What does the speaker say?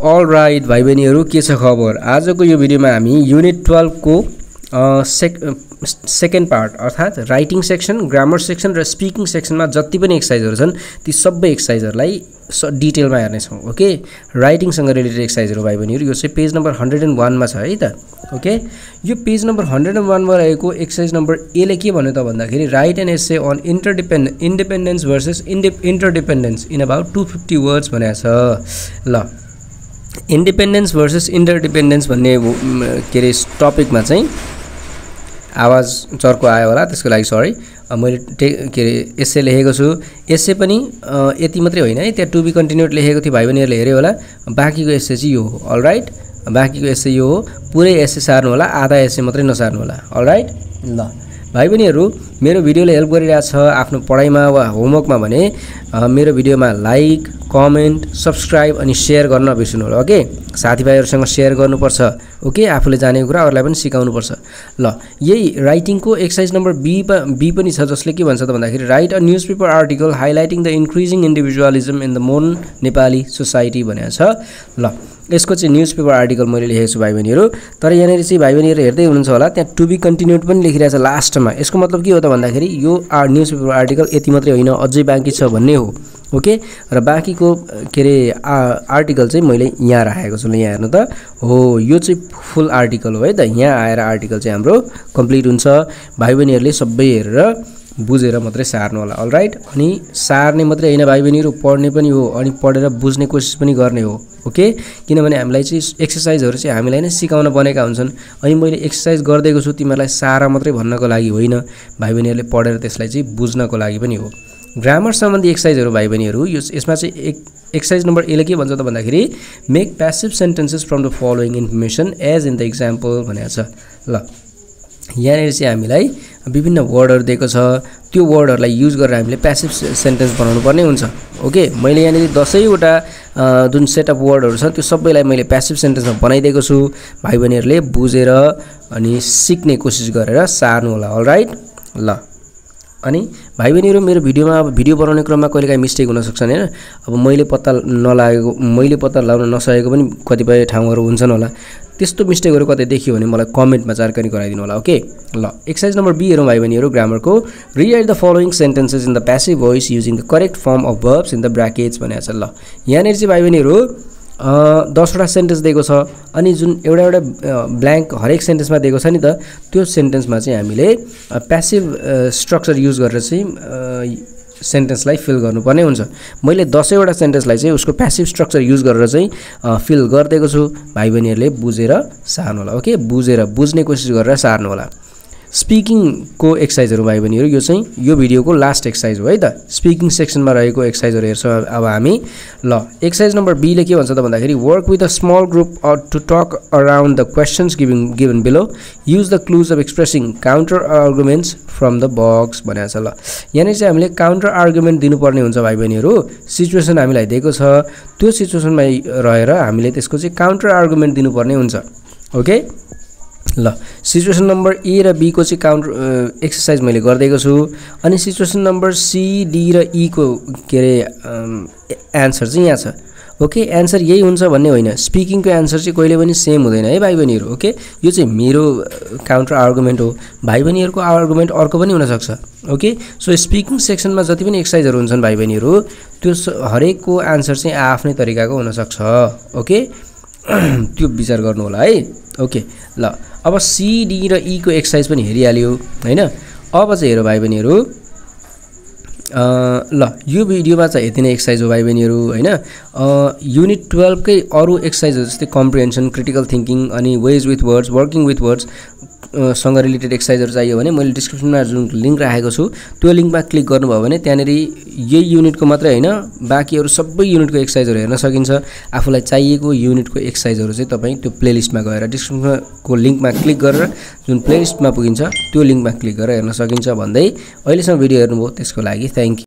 All right भाइ बहिनीहरु के छ खबर। आजको यो भिडियोमा हामी युनिट 12 को सेकेन्ड पार्ट अर्थात राइटिङ सेक्सन, ग्रामर सेक्सन र स्पिकिङ सेक्सनमा जति पनि एक्सरसाइजहरु छन् ती सबै एक्सरसाइजहरुलाई डिटेलमा हेर्ने छौं। ओके, राइटिङ सँग रिलेटेड एक्सरसाइजहरु भाइ बहिनीहरु यो चाहिँ पेज नम्बर 101 मा छ है त। ओके, यो पेज नम्बर 101 मा रहेको एक्सरसाइज नम्बर ए ले के भन्यो त भन्दाखेरि write an essay on independence versus interdependence in about 250 words भनेको छ। ल, इन्डिपेन्डेन्स भर्सेस इन्टरडिपेन्डेन्स भन्ने के रे टपिकमा चाहिँ आवाज चर्को आयो होला, त्यसको लागि सरी। मैले के रे एसे लेखेको छु। एसे पनि यति मात्रै होइन है, त्यहाँ टु बी कन्टिन्युड लेखेको थियो, भाइ बहिनीहरुले हेर्यो होला। बाँकीको एसे चाहिँ यो हो। अल राइट, बाँकीको एसे यो हो। पुरै एसे सार्नु होला, आधा एसे मात्रै नसार्नु होला। All right. ल भाइ बहिनीहरु, मेरो भिडियोले हेल्प गरिरहेछ आफ्नो पढाइमा वा होमवर्कमा भने मेरो भिडियोमा लाइक, कमेन्ट, सब्स्क्राइब अनि शेयर गर्न नबिर्सनु होला। ओके, साथीभाइहरुसँग शेयर गर्नुपर्छ। ओके, आफूले जानेको कुरा अरूलाई पनि सिकाउनु पर्छ। ल, यही राइटिङको एक्सरसाइज नम्बर बी पनि छ, जसले के भन्छ त भन्दाखेरि write a newspaper article highlighting the increasing individualism in the modern Nepali society भनेको छ। ल, यसको चाहिँ न्यूजपेपर आर्टिकल मैले लेखेको छु भाइ बहिनीहरु। तर यहाँनेर चाहिँ भाइ बहिनीहरु हेर्दै हुनुहुन्छ होला, त्यहाँ टु बी कन्टिन्युड पनि लेखिरहेछ लास्टमा। यसको मतलब के हो त भन्दाखेरि यो न्यूजपेपर आर्टिकल यति मात्रै होइन, अझै बाँकी छ भन्ने हो। ओके, र बाँकीको के रे आर्टिकल चाहिँ मैले यहाँ राखेको छु। यहाँ हेर्नु त हो, यो चाहिँ फुल आर्टिकल हो है त। यहाँ आएर आर्टिकल चाहिँ हाम्रो कम्प्लिट हुन्छ। भाइ बहिनीहरुले सबै हेरेर बुझेर मात्रै सार्नु होला। अल राइट, अनि सार्ने मात्रै हैन भाइ बहिनीहरु, पढ्ने पनि हो अनि पढेर बुझ्ने कोसिस पनि गर्ने हो। ओके, किनभने हामीलाई चाहिँ एक्सरसाइजहरु चाहिँ हामीलाई नै सिकाउन बनेका हुन्छन्। अनि मैले एक्सरसाइज गर्दैको छु तिमीलाई सारा मात्रै भन्नको लागि होइन, भाइ बहिनीहरुले पढेर त्यसलाई चाहिँ बुझ्नको लागि पनि हो। ग्रामर सम्बन्धी एक्सरसाइजहरु भाइ बहिनीहरु, यसमा चाहिँ एक्सरसाइज नम्बर ए ले के भन्छ त भन्दाखेरि make passive sentences from the following information as in the example भनेको छ। ल, यहाँनिर चाहिँ हामीलाई विभिन्न वर्डहरु दिएको छ, त्यो वर्डहरुलाई युज गरेर हामीले प्यासिभ सेन्टेन्स बनाउनु पर्ने हुन्छ। ओके, मैले यहाँनिर 10 वटा जुन सेट अफ वर्डहरु छ त्यो सबैलाई मैले प्यासिभ सेन्टेन्समा बनाइदिएको छु। भाइ बहिनीहरुले बुझेर अनि सिक्ने कोसिस गरेर सार्नु होला। All right. ल, अनि भाइ बहिनीहरु, मेरो भिडियोमा अब भिडियो बनाउने क्रममा कहिलेकाहीँ मिस्टेक हुन सक्छन् हैन। अब मैले पत्ता लगाउन नसकेको पनि कतिपय ठाउँहरु हुन्छन् होला। त्यस्तो मिस्टेकहरु कतै देखियो भने मलाई कमेन्टमा जानकारी गराइदिनु होला। ओके, ल, एक्सरसाइज नम्बर बी हेरौँ भाइ बहिनीहरु ग्रामरको। Rewrite the following sentences in the passive voice using the correct form of verbs in the brackets भनेको छ। ल, यहाँनिर चाहिँ भाइ बहिनीहरु 10 वटा सेन्टेन्स दिएको छ अनि जुन एउटा ब्ल्याङ्क हरेक सेन्टेन्समा दिएको छ नि त, त्यो सेन्टेन्समा चाहिँ हामीले प्यासिभ स्ट्रक्चर युज गरेर चाहिँ सेन्टेन्सलाई फिल गर्नुपर्ने हुन्छ। मैले 10 वटा सेन्टेन्सलाई चाहिँ उसको प्यासिभ स्ट्रक्चर युज गरेर चाहिँ फिल गरिदिएको छु। भाइ बहिनीहरुले बुझेर सार्नु होला। ओके, बुझेर बुझ्ने कोसिस गरेर सार्नु होला। स्पिकिङको एक्सरसाइजहरु भाइ बहिनीहरु, यो चाहिँ यो भिडियोको लास्ट एक्सरसाइज हो है त। स्पिकिङ सेक्सनमा रहेको एक्सरसाइजहरु हेर्छौँ अब हामी। ल, एक्सरसाइज नम्बर बी ले के भन्छ त भन्दाखेरि work with a small group to talk around the questions given below, use the clues of expressing counter arguments from the box भनेको छ। ल, यहाँनिर चाहिँ हामीले काउन्टर आर्गुमेन्ट दिनुपर्ने हुन्छ भाइ बहिनीहरु। सिचुएसन हामीलाई दिएको छ, त्यो सिचुएसनमा रहेर हामीले त्यसको चाहिँ काउन्टर आर्गुमेन्ट दिनुपर्ने हुन्छ। ओके, ल, सिचुएसन नम्बर ए र बी को चाहिँ काउन्टर एक्सरसाइज मैले गर्दैको छु। अनि सिचुएसन नम्बर सी, डी र ई को के रे एन्सर चाहिँ यहाँ छ। ओके, एन्सर यही हुन्छ भन्ने होइन, स्पिकिङको एन्सर चाहिँ कहिले पनि सेम हुँदैन है भाइ बहिनीहरु। ओके, यो चाहिँ मेरो काउन्टर आर्गुमेन्ट हो, भाइ बहिनीहरुको आर्गुमेन्ट अर्को पनि हुन सक्छ। ओके, सो स्पिकिङ सेक्सनमा जति पनि एक्सरसाइजहरु हुन्छन् भाइ बहिनीहरु, त्यो हरेकको एन्सर चाहिँ आफ्नै तरिकाको हुन सक्छ। ओके, त्यो विचार गर्नु होला है। ओके, ल, अब सी, डी र ई को एक्सरसाइज पनि हेरिहाल्यो हैन। अब चाहिँ हेरौ भाइ बहिनीहरु, ल, यो भिडियोमा चाहिँ यति नै एक्सरसाइज हो भाइ बहिनीहरु हैन। युनिट 12 कै अरु एक्सरसाइजहरु जस्तै कम्प्रिहेन्सन, क्रिटिकल थिंकिङ अनि ways with words, working with words सँग रिलेटेड एक्सरसाइजहरु चाहियो भने मैले डिस्क्रिप्सनमा जुन लिंक राखेको छु त्यो लिंकमा क्लिक गर्नुभयो भने त्यहाँनेरि यही युनिटको मात्रै हैन बाँकी अरु सबै युनिटको एक्सरसाइजहरु हेर्न सकिन्छ। आफुलाई चाहिएको युनिटको एक्सरसाइजहरु चाहिँ तपाई त्यो प्लेलिस्टमा गएर डिस्क्रिप्सनको लिंकमा क्लिक गरेर जुन प्लेलिस्टमा पुगिन्छ त्यो लिंकमा क्लिक गरेर हेर्न सकिन्छ भन्दै अहिलेसम्म भिडियो हेर्नुभयो त्यसको लागि थ्यांक यू।